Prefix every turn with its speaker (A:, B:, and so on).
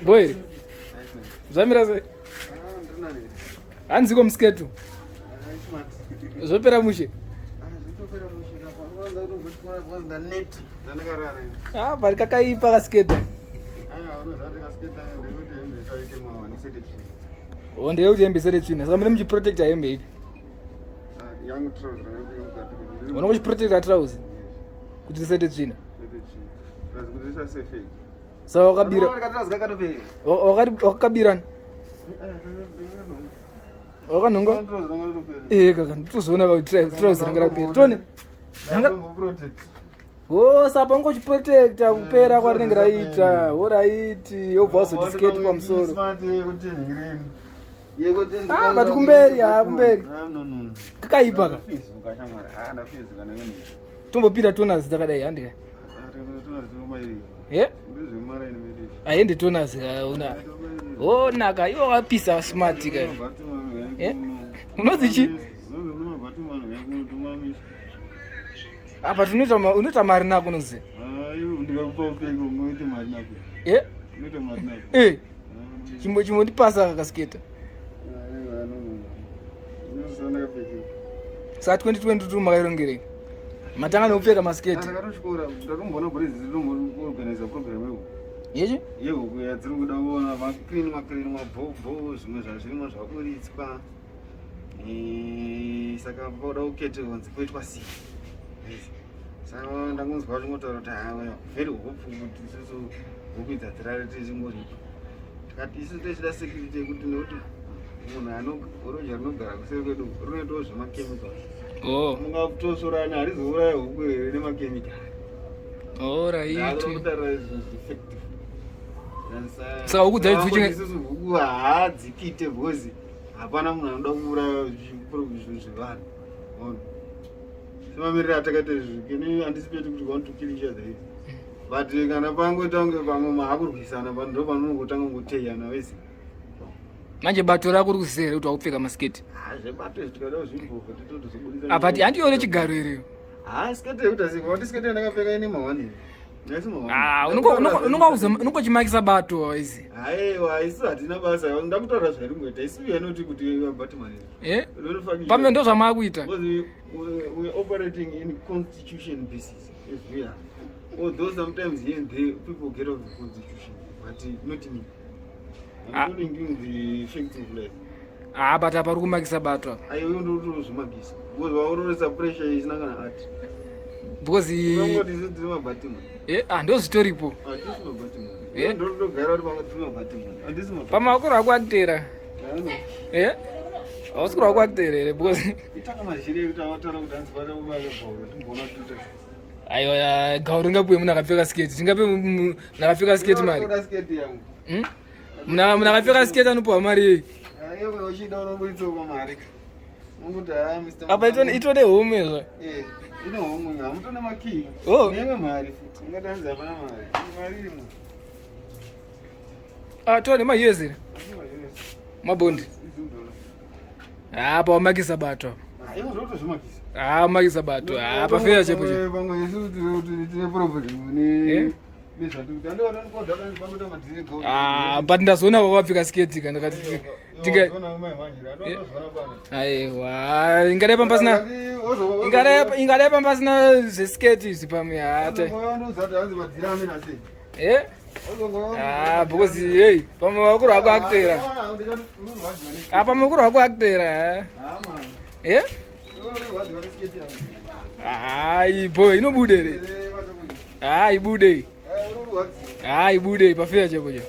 A: Boy. Zvamira sei? Hanziko musketu. Zvopera mushe. Ah, but kakaipa kasketa. Oh, ndeyekuti hembe isere tsvina. Saka mune muchiprotecta hembe ipi? Unongo chiprotecta trouser kuti risete tsvina. Saka wakabira. Wakabirana. Wakanhonga? Eh, kaka nditozoona trouser ranga rapera. Tone. Oh, sapa ungochiprotecta kupera kwarinenge raita. Horaiti, yobva wazoti skate pamusoro. Ah, but kumberi, ah, kumberi. Kakaipa ka. Tombopira tonas dzakadai handika. Eh? Aende tonas una. Oh, naka iwo wakapisa smart ka. Eh? Unozi chi? Apa tunoita unoita mari nako unozi. Eh? Eh. Chimbo chimbo ndipasa kakasketa. Sa 2022 makairongerei? Matanga nekupfeka masketi.
B: Ndakamboona gore dziri program yehuku.
A: Yechi?
B: Yehuku yadziri kuda kuona maclean maclean mabhobho zvimwe zvazvirimo zvaburitswa. Eh, saka pakuda kuketerwa kunzi kuitwa sei? Saka ndangonzwa vachingotaura kuti hawa very hopeful kuti isusu huku idzi hadzirare tichingoripa. Tikati isu tichida security yekuti nekuti munhu anoroja rinogara kuseri kwedu rinoitawo zvemachemicals.
A: Oh.
B: Mungatosorana harizouraya huku here nemachemical.
A: Oh, right.
B: Kutaura zvinhu effective.
A: Saka huku dzacho
B: isusu huku hadzikite because hapana munhu anoda kuuraya zvinhu zvevanhu. Ona. Semamiriro atakaita izvi, can you anticipate kuti we want to kill each other here? But kana pangoita kunge pamwe maakurwisana pano ndo panongotanga kungoteyana wese.
A: Manje bato rako riri kuziva here kuti wakupfeka masiketi?
B: Ah, zvebato izvi tikada kuzvibvubva totozobudisa.
A: Apa ti handione chigaro here.
B: Ah, sketi yekuti asi wati sketi yandakapfeka ine mawani. Naisi mawani.
A: Ah, unongochimakisa bato izi.
B: Aiwa, isu hatina basa. Ndakutaura zvairi kungoita. Isu we are not kuti Batman.
A: Eh? Pamwe ndo zvamaakuita.
B: Because we are operating in constitution basis as we are. Although sometimes here and there people get off the constitution, but not me. I'm
A: Ah.
B: telling you the facts of life.
A: Ah, but apa uri kumakisa bato apa.
B: Aiwa, ndotozvimakisa. Because wauroresa pressure isina kana art.
A: Because
B: Unongoti isu tiri maBatman.
A: eh, ah, ndozvitoripo.
B: Hatisi maBatman.
A: Eh?
B: Ndotogara kuti pamwe tiri maBatman. Handisi maBatman.
A: Pamakuru ako akutera. Eh? Hausi kurwa kuactera here because
B: Itanga mazhiri ekuti avataura kuti hanzi vada kubaka bhauro timboona kuti toita sei.
A: aiwa gauro ringapuwe munhu akapfeka sketi tingape munhu akapfeka sketi mari
B: Unoda sketi yangu.
A: Munhu akapfeka sketi anopuwa mari yei
B: Ah, iwe uchida unoburitsawo pamari. Unongoti haa Mr.
A: apa itone home zva
B: Eh, ine homwe hamutone makii.
A: Oh.
B: Neimwe mari futi. Ungati hanzi hapana mari. Mari irimo.
A: Ah, tone ma-us here
B: Asi ma-US.
A: mabondi
B: Izindolo.
A: apa wamakisa bato apa
B: Ah, iwe ndotozvimakisa.
A: Ah, wamakisa bato Ah, pafeya chepo che
B: Pamwe isusu tine problem ne
A: Eh?
B: nezvatiri andiona ndikodha kana pamwe madhiri go.
A: Ah, but ndazoona wakapfeka sketi ka ndakati tinga
B: Ona mai manje, andozoona pano.
A: aiwa ingadai pambasina ingadai pambasina zvesiketi izvi pamwe hate eh ah because hey pamwe wakuru wako actera ah pamwe wakuru wako actera eh hayi boy inobude re ah ibude ah ibude pafeya chepo che.